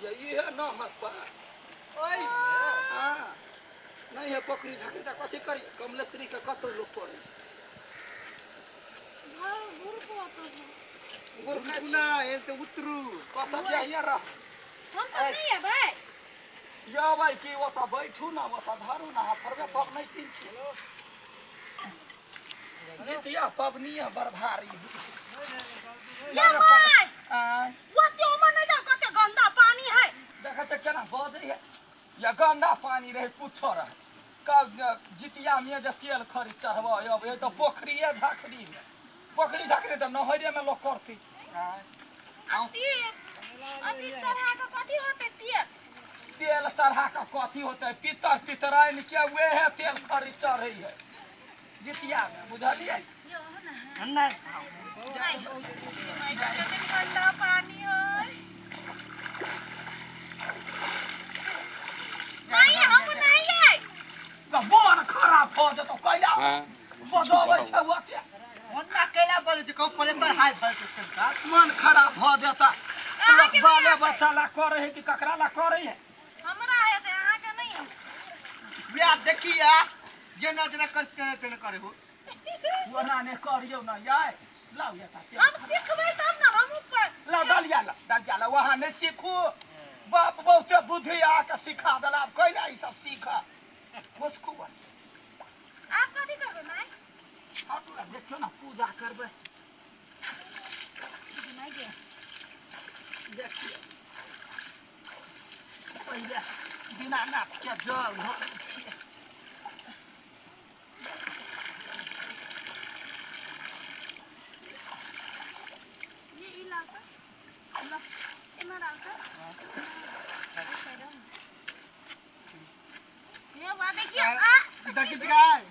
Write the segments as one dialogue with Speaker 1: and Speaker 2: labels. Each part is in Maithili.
Speaker 1: ये इहे न हक बा।
Speaker 2: ओइ
Speaker 1: हाँ नहीं है पोखरी झाँकरी तऽ कथी करी कमलेश्वरी के कतौ लोक करै गुरखा
Speaker 2: ना एते उतरू
Speaker 1: कसब जाइए रह
Speaker 3: हम सब नहीं अबै
Speaker 1: यबै की ओतऽ बैठू ने ओतऽ धरू ने अहाँ फरबे पबनै तीन छी जितिया पबनी है बड़ भारी
Speaker 3: ये my
Speaker 1: आँय,
Speaker 3: ओते ओमे नहीं जाओ कते गंदा पानी है
Speaker 1: देखै छै केना बजै है या गन्दा पानी रहै कुछो रहै कल जितिया में जे तेल खरी चढ़बै अबै तऽ पोखरिये झाखरी में पोखरी झाखरी तऽ नहरे में लोक करतै
Speaker 3: अथी अथी चढ़ा के कथी होते तेल
Speaker 1: तेल चढ़ा कऽ कथी होतै पितर पितराइन के वेहे तेल खरी चढ़ै है जितिया में बुझलियै
Speaker 2: नहीं
Speaker 3: गंदा पानी है नहीं हम नहीं आए
Speaker 1: तऽ बड़ खराब भऽ जेतौ कैला बजबै छै ओते
Speaker 2: ओन्ना कैला बोले छै कहू प्रेशर हाई भऽ जेतै का
Speaker 1: मन खराब भऽ जेता लोक बाले बच्चा ला करै है कि ककरा ला करै है
Speaker 3: हमरा है ते अहाँ के नहीं
Speaker 2: बिया देखिया जेना जेना कर तेना तेना करे हो
Speaker 1: ओना नहि करियौ ने याय लाउ एता तेल।
Speaker 3: हम सिखबै तब ना हम ऊपर
Speaker 1: लाउ डलिया ला डलिया ला वहाँ नहि सीखू बाप बहुते बुद्धि अहाँके सिखा देला आब कैला ई सब सीख मुस्कू
Speaker 3: आप कथी करबै माय
Speaker 1: हटू ने देखियौ ने पूजा करबै
Speaker 3: माय गे
Speaker 1: देखियौ पहिले दीनानाथके जल भरै छियै
Speaker 3: ये ई लाओ तो लो एमहर आओ तो ये बा देखियो आ
Speaker 2: देखि गाय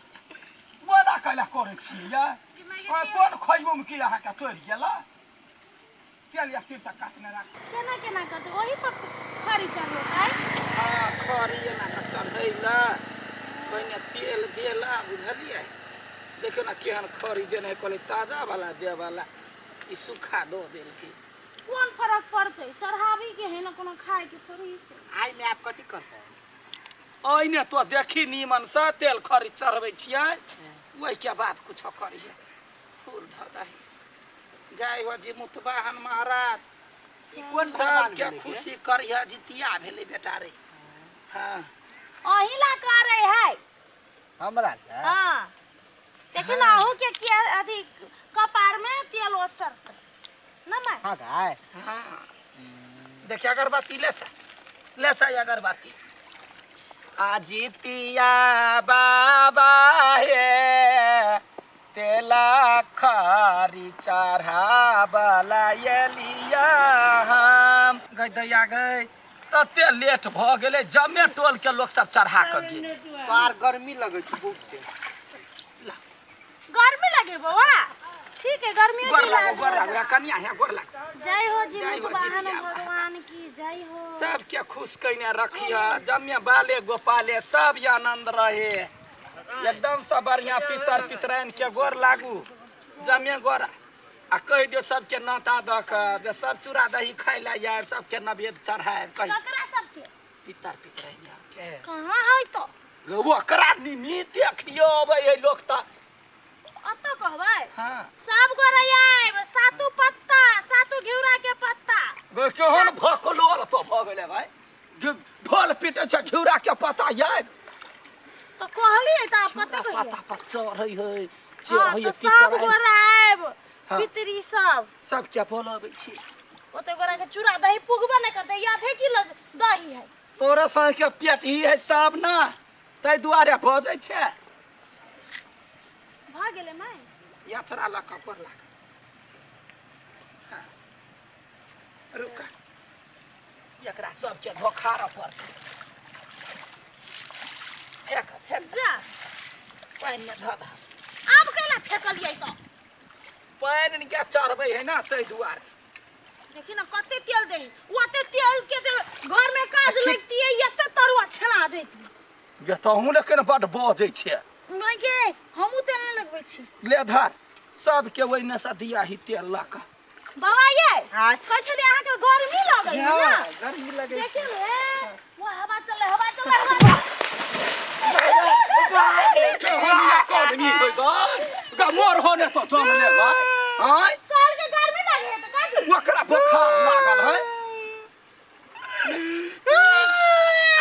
Speaker 1: ओना कैला करै छियै यै
Speaker 3: माय गे
Speaker 1: कोन खैयोमे की अहाँके चढ़ि गेल तेल या तीर से काटने राख
Speaker 3: केना केना करतै ओही पर खरी चढ़ेतै
Speaker 1: हाँ खरी एना कऽ चढ़ैला पहिने तेल देला बुझलियै देखियौ ने केहन खरी देने है कहलै ताजा वाला देवला ई सूखा दऽ देलकै
Speaker 3: कोन फरक पड़तै चढ़ाबी के है ना कोनो खाए के थोड़ी से
Speaker 2: आई में आप कथी करते
Speaker 1: ओहिने तो देखी नीमनसँ तेल खरी चढ़बै छियै ओहिके बाद कुछो करिहे फूल धऽ दही जय हो जी मुतवाहन महाराज
Speaker 2: ई कोन भगवान
Speaker 1: सबके
Speaker 2: भेलै गे?
Speaker 1: खुशी करिह जितिया भेलै बेटा रे हाँ
Speaker 3: अही ला करे है
Speaker 2: हमरा ला?
Speaker 3: हाँ देखिन अहू के किया अथी कपार में तेल ओसरतै ना माय
Speaker 2: हाँ गाय
Speaker 1: हाँ देखिए अगरबत्ती ले सा ले सा ये अगरबत्ती आ जितिया बाबा हे तेला खरी चढ़ाबला एलिया हम गई दैया गई तते लेट भऽ गेलै जमे टोल के लोक सब चढ़ा कऽ गेल
Speaker 2: पार गर्मी लगै छै बहुते
Speaker 3: गर्मी लगे बौआ ठीक है गर्मी
Speaker 1: गोर लागो गोर लागो कनिया है गोर लागो
Speaker 3: जय हो
Speaker 1: जय हो
Speaker 3: जीवित वाहन
Speaker 1: जितिया
Speaker 3: भगवान की जय हो
Speaker 1: सबके खुश कयने रखिह जमे बाले गोपाले सब आनंद रहे एकदम से बढ़िया पितर पितराइन के गोर लागू जमे गोर आ कहि दियौ सबके नाता दऽ कऽ जे सब चूड़ा दही खाय लए आयब सबके नवेद चढ़ायब कहि
Speaker 3: ककरा सबके
Speaker 1: पितर पितराइन के
Speaker 3: कहाँ है तो
Speaker 1: ओकरा निमित्त देखियौ अबै है लोक तऽ
Speaker 3: अतऽ कहबै
Speaker 1: हाँ
Speaker 3: सब गोरे आयब सातु पत्ता सातु घिउरा के पत्ता
Speaker 1: गो केहन भकलोल तो भऽ गेलै भाइ ढोल पीटै छै घिउरा के पता यै
Speaker 3: तो कहलियै तऽ आब कते
Speaker 1: घिउरा
Speaker 3: कहियै
Speaker 1: पता पर चढ़ै है
Speaker 3: हाँ,
Speaker 1: चढ़ै है
Speaker 3: तऽ सब
Speaker 1: पितर
Speaker 3: गोरे आयब
Speaker 1: हाँ।
Speaker 3: पितरी सब
Speaker 1: सबके बोलबै छी
Speaker 3: ओते गोरा के चूड़ा दही पुगबे नहि करतै ई आधे किलो दही है
Speaker 1: तोरा सबके पेट ही है सब ना ताहि दुआरे बजै छै
Speaker 3: भऽ गेलै माय
Speaker 1: यात्रा लऽ कऽ गोर लाग रुक एकरा सबके धोखारऽ पड़तै एक फेक
Speaker 3: जा
Speaker 1: पानिमे धऽ दह
Speaker 3: आब कैला फेकलियै तऽ
Speaker 1: पानि के चढ़बै है ना ताहि दुआरे
Speaker 3: देखी ना कते तेल दही ओते तेल के जे घर में काज लगतियै एते तरुआ छेना जैती
Speaker 1: जे तहूँ लेकिन बड बजै छै
Speaker 3: नहि गे हमहूँ तेल नहि लगबै छी
Speaker 1: ले धर सबके ओहिने से दिया ही तेल लऽ कऽ
Speaker 3: बाबा ये
Speaker 2: आँय।
Speaker 3: कहै छलियै अहाँके गर्मी लगै है ना
Speaker 2: हाँ, गर्मी लगे।
Speaker 3: देखियो हे, वो हवा चले, हवा चले, हवा चले।
Speaker 1: हम कौन होय ग मोर होने तो जम ले भाई आय।
Speaker 3: काल के गर्मी लगे है तो का जी?
Speaker 1: ओकरा बोखार लागल है।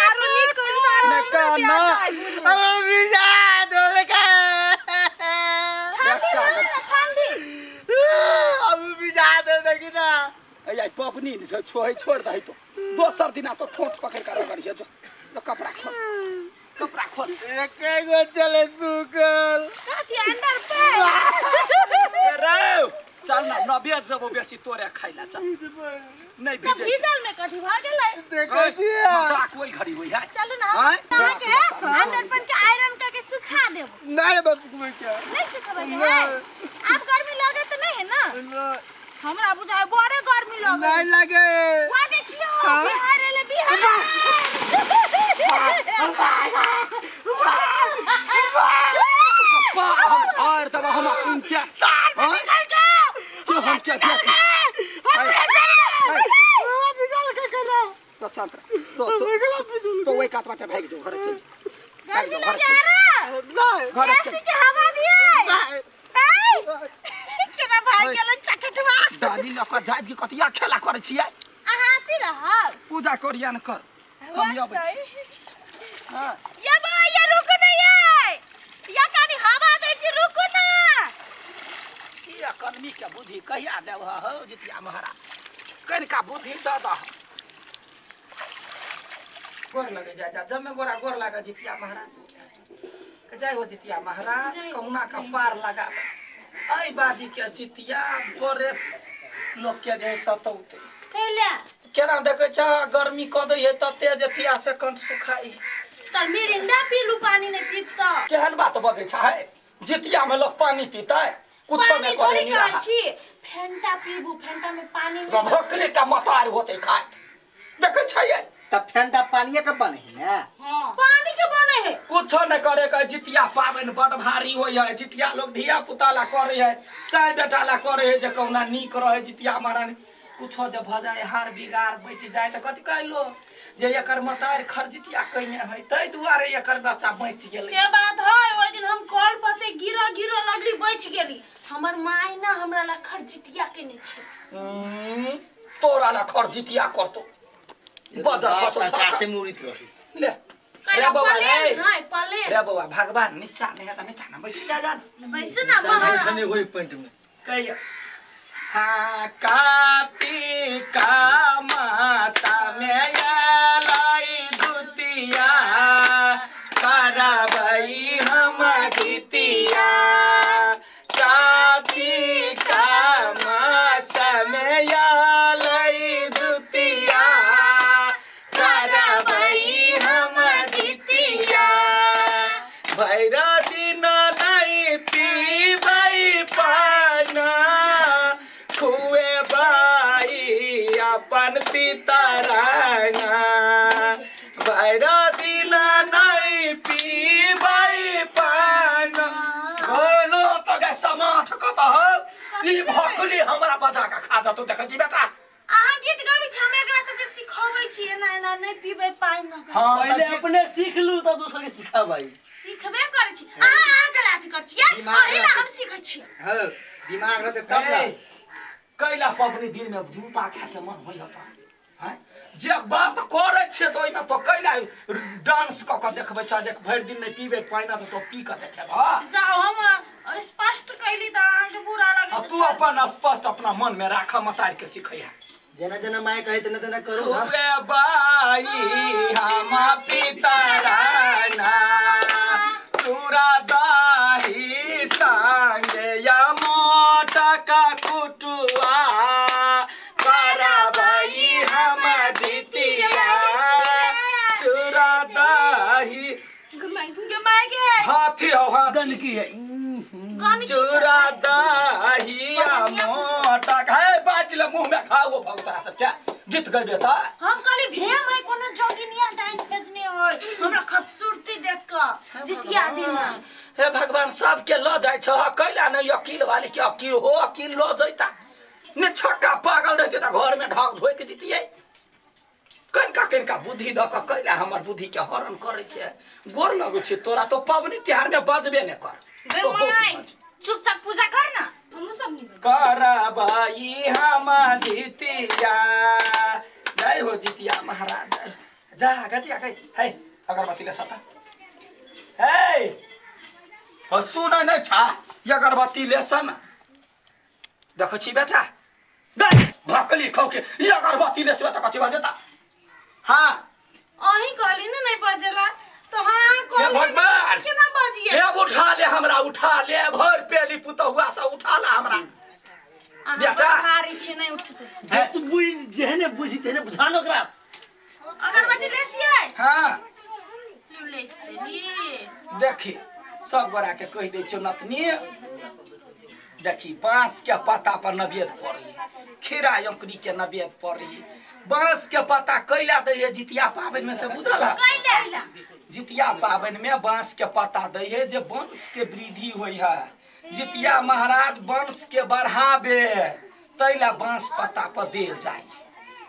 Speaker 3: आरो निकल तो आरो
Speaker 1: ने
Speaker 3: हमरो
Speaker 1: का
Speaker 3: बियाह
Speaker 1: ना।
Speaker 3: चाही।
Speaker 2: अरे भिजा डोले का।
Speaker 3: ठंडी लगे है, ठंडी।
Speaker 2: अब भिजा दे देखी ना।
Speaker 1: ए पबनी से छोड़ छोड़ दही तो दोसर दिना तो ठोंठ पकड़ कर रगड़ जो जो कपड़ा खोल, कपड़ा खोल।
Speaker 2: एके गो चले सुकल।
Speaker 3: कथी अंडर पे?
Speaker 1: ए रे चल ना, नबेद देबो बेसी तोरे खाइला, चल नहीं
Speaker 3: तो
Speaker 1: भिजे।
Speaker 3: भीजल में कथी भऽ गेलै?
Speaker 2: देखै छियै।
Speaker 1: मजाक ओहि घड़ी होइ है।
Speaker 3: चलू ना,
Speaker 1: आँय?
Speaker 3: अहाँके अंडर पेन के आयरन करके सुखा देबो।
Speaker 2: नहीं बस क्या।
Speaker 3: नहीं सुखेबै के है? आब गर्मी लगे तऽ नहीं है ना?
Speaker 2: नहीं।
Speaker 3: हमरा बुझाय बड़े गर्मी लगे।
Speaker 2: नहीं लगे।
Speaker 3: वाह देखियो, बिहार एले, बिहार।
Speaker 1: पा हम झाड़ देबो हम अखन के। आँय? क्यों हम क्या देखी? तो शांत रह। तो तो तो वही कात बाटे भागि जो घर चल।
Speaker 3: गर्मी लगे आ
Speaker 2: नहीं।
Speaker 1: घर
Speaker 3: एसी
Speaker 1: चल।
Speaker 3: के हवा दिए। ऐ केना भागि गेलै चकटवा।
Speaker 1: डाली लऽ कऽ जायब कि कतिया खेला करै छियै?
Speaker 3: अहाँ आती रहब।
Speaker 1: पूजा करिया न कर, हम अबै छी। हँ।
Speaker 3: ये बा ये रुकू ना, ये या कनी हवा दै छी, रुकू ना।
Speaker 1: ई अकदमी के बुद्धि कहिया देबह हौ जितिया महाराज? कनिका बुद्धि दऽ दह। गोर लगे जाय जा जमे गोरा गोर लागे जितिया महाराज के। जय हो जितिया महाराज, कहुना का पार लगा एहि बाजी के जितिया बड़े लोक के जे सतौते।
Speaker 3: कैला?
Speaker 1: केना देखै छ गर्मी कऽ दै है तते जे पियासे कंठ सुखाई।
Speaker 3: तऽ मिरिंडा पीलू, पानी नहीं पीब तऽ।
Speaker 1: केहन बात बजै छ है? जितिया में लोग पानी पीतै? कुछो
Speaker 3: पानी
Speaker 1: नहि करे
Speaker 3: थोड़ी कहै
Speaker 1: निराहा
Speaker 3: छी, फेंटा पीबू, फेंटा में पानी नहीं।
Speaker 1: भोकली का मतार होते खाए देखै छै ये?
Speaker 2: तब फेंटा पानिये के बने है ना।
Speaker 3: पानी के बने है।
Speaker 1: कुछो नहि करे के। जितिया पाबनि बड भारी होइ है। जितिया लोग धिया पुता ला करे है, साय बेटा ला करे है जे कहुना नीक रहे। जितिया महारानी कुछो जे भऽ जाय, हार बिगाड़ बचि जाय तऽ कथी कहलो जे एकर मतार खरजितिया कयने है, ताहि दुआरे एकर बच्चा बचि गेलै।
Speaker 3: से बात है, ओहि दिन हम कल पर से गिर गिर लगली, बचि गेली। हमर माय ना हमरा ला खरजितिया केने छै।
Speaker 1: तोरा ला खरजितिया करतो बजर खसो।
Speaker 2: आकाशे में उड़ित रही।
Speaker 1: ले रे
Speaker 3: कैला
Speaker 1: बौआ रे।
Speaker 3: पलेन है, पलेन।
Speaker 1: रे बौआ, भगवान नीचा नहि है तऽ नीचा ने बैठ जा जा।
Speaker 3: बैसू ना बाहर।
Speaker 2: ठंडे होई पेंट में।
Speaker 1: कहिया हाँ कार्तिक मासा में अयलै दुतिया करबै हम जितिया। कार्तिक मास में अयलै दुतिया करबै हम जितिया। भैर दिन नहीं पीबै पाना खुएबै अपन पितराना। भैर दिन नहीं पीबै पाना बोलो तो गे समाठ कत हो ई भकली हमरा बजा के खा जतो। देखै छी बेटा?
Speaker 3: अहाँ गीत गाबै छी, हम एकरा सबके सिखबै छी एना एना नहीं पीबै पानि न।
Speaker 1: हाँ।
Speaker 2: पहले अपने सीख लू तब दूसरे के सिखाबै।
Speaker 3: सिखबे करै छी। अहाँ अहाँ के लाथी करै छी।
Speaker 2: दिमाग
Speaker 3: अही ला
Speaker 2: रहतै।
Speaker 3: हम सिखै छी।
Speaker 2: हाँ, दिमाग रहते तब ना।
Speaker 1: कैला पबनी दिन में जूता खा के मन होइ हता हैं? जे बात करै छियै तऽ ओहिमे तो कैला डांस कऽ कऽ देखबै छ जे भरि दिन नहि पीबै पानि तऽ तो पी कऽ देखेबह।
Speaker 3: जाओ, हम स्पष्ट कैली तऽ अहाँके बुरा
Speaker 1: आ
Speaker 3: लगे।
Speaker 1: तू अपन स्पष्ट अपना मन में राख, मतार के सिखैया।
Speaker 2: जेना जेना माय कहे तेना तेना करू ना।
Speaker 1: खुए बाई हम पितराना चूरा दही संगे या मोटा का कुटुआ करबै हम जितिया चूरा दही।
Speaker 3: गे माय गे।
Speaker 1: हाथी हो हाथी।
Speaker 2: गंदगी है।
Speaker 3: गन की।
Speaker 1: चूरा दही या मोटा है बाजले मुंह में खाओ भगतरा सब क्या गीत गबे त।
Speaker 3: हम कहली भेम है, कोनो जोगिनिया डाइन भेजने होय हमरा खूबसूरती देख कऽ जितिया दिन।
Speaker 1: हे भगवान, सबके लऽ जाइ छ, कैला नहि अकील वाली के? अकील हो, अकील लऽ जैता ने। छक्का पागल रहते तऽ घर में ढक ढोक दितियै। कनिका कनिका बुद्धि दऽ कऽ कैला हमर बुद्धि के हरण करै छै। गोर लगै छै तोरा, तो पबनी तिहार में बजबे ने कर।
Speaker 4: बे
Speaker 1: तो बहुत
Speaker 4: माय
Speaker 1: बज।
Speaker 4: चुपचाप पूजा कर ना, हमहूँ सब नहीं बजबै।
Speaker 1: करबई हम जितिया, जय हो जितिया महाराज। जा गतिया गई है अगरबत्ती ले सता हे हो सुन नै छा, ये अगरबत्ती ले सन देखै छी बेटा गई भकली खौके, ये अगरबत्ती ले से त कथि बजेता। हाँ
Speaker 3: अहीं कहली ने नहीं बजेला तो हाँ
Speaker 1: हे
Speaker 3: कहली
Speaker 1: भगवान!
Speaker 3: केना बजिए।
Speaker 1: हे उठा ले हमरा, उठा ले भर पेली पुतहुआ से उठा ला हमरा।
Speaker 3: अहाँ
Speaker 1: बेटा।
Speaker 3: बड़ भारी छी, नहीं उठते।
Speaker 2: हे तू बुझ जेहने बुझी तेहने बुझा न ओकरा।
Speaker 3: अगरबत्ती लेसिए।
Speaker 1: हाँ
Speaker 3: लू लेस देली।
Speaker 1: देखी सब गोरा के कहि दै छियौ नतनी, देखी बांस के पत्ता पर नवेद पड़ी, खीरा औंकरी के नवेद पड़ी। बांस के पत्ता कैला दै है जितिया पाबनि में से बुझल है?
Speaker 3: कैला
Speaker 1: जितिया पाबनि में बांस के पत्ता दै है जे वंश के वृद्धि होइ है। जितिया महाराज वंश के बढ़ाबे तैला बांस पत्ता पर देल जाय।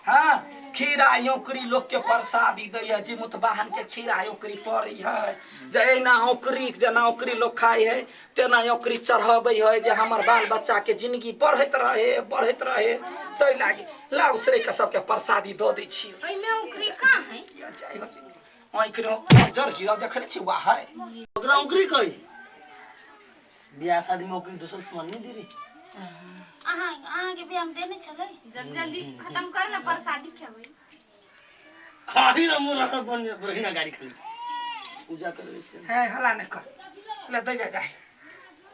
Speaker 1: हाँ खीरा औंकरी लोग के प्रसादी दै है, जिमुत वाहन के खीरा औंकरी पड़ै है जे एना औंकरी जेना औंकरी लोग खाइ है तेना औंकरी चढ़ाबै है जे हमर बाल बच्चा के जिंदगी बढ़ैत रहे बढ़ैत रहे तै लागी ला उसरे के सबके प्रसादी दऽ दै छियै।
Speaker 4: ओहिमे औंकरी कहाँ है?
Speaker 1: जाय हो औंकरी जर गिरल देखने छी वाह है
Speaker 2: ओकरा औंकरी कही बियाह शादी में औंकरी दोसर सामान नहीं दे रही।
Speaker 3: अहाँ अहाँ के बियाह में देने छलै।
Speaker 4: जल्दी जल्दी खत्म कर ना, प्रसादी खेबै।
Speaker 2: खाली ना मुंह रखल बन बहिना गाड़ी खाली पूजा करबे से
Speaker 1: है हला नहीं कर ले दे जा जाए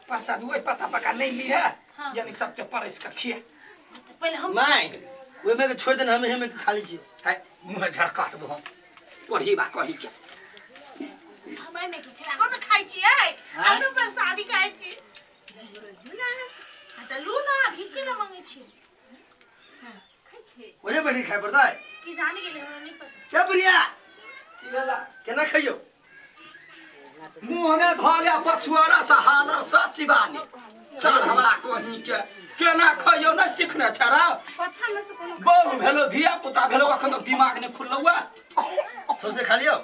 Speaker 1: प्रसाद वही पता पका नहीं ली है।
Speaker 3: हाँ।
Speaker 1: यानी सबके परस के खिया।
Speaker 3: तऽ पहिले हम
Speaker 2: माय ओए में के छोड़ देना, हमें हमें खाली छी
Speaker 1: है मुंह झरका दो हम कोढ़ी बा कही के
Speaker 3: हम एहिमे के खेला हम खाइ छियै, हमरो प्रसादी खाइ छी। हाँ, तऽ लू ना, घी केना मंगै छी?
Speaker 4: खाइ छियै।
Speaker 2: ओए बैठी खाय पड़तै
Speaker 3: की जाने गेलै, हमरा नहीं पता।
Speaker 2: क्या बुढ़िया
Speaker 1: की भेला?
Speaker 2: केना खइयो?
Speaker 1: मुंह ने धोले पछुआरा से हालर से चिबानी चल हमरा कहीं के केना खइयो नहीं सीखने छरा।
Speaker 4: पछा में से कोनो
Speaker 1: बहु भेलो धिया पुता भेलो अखन तक दिमाग नहीं खुललौ।
Speaker 2: सौसे खा लियो।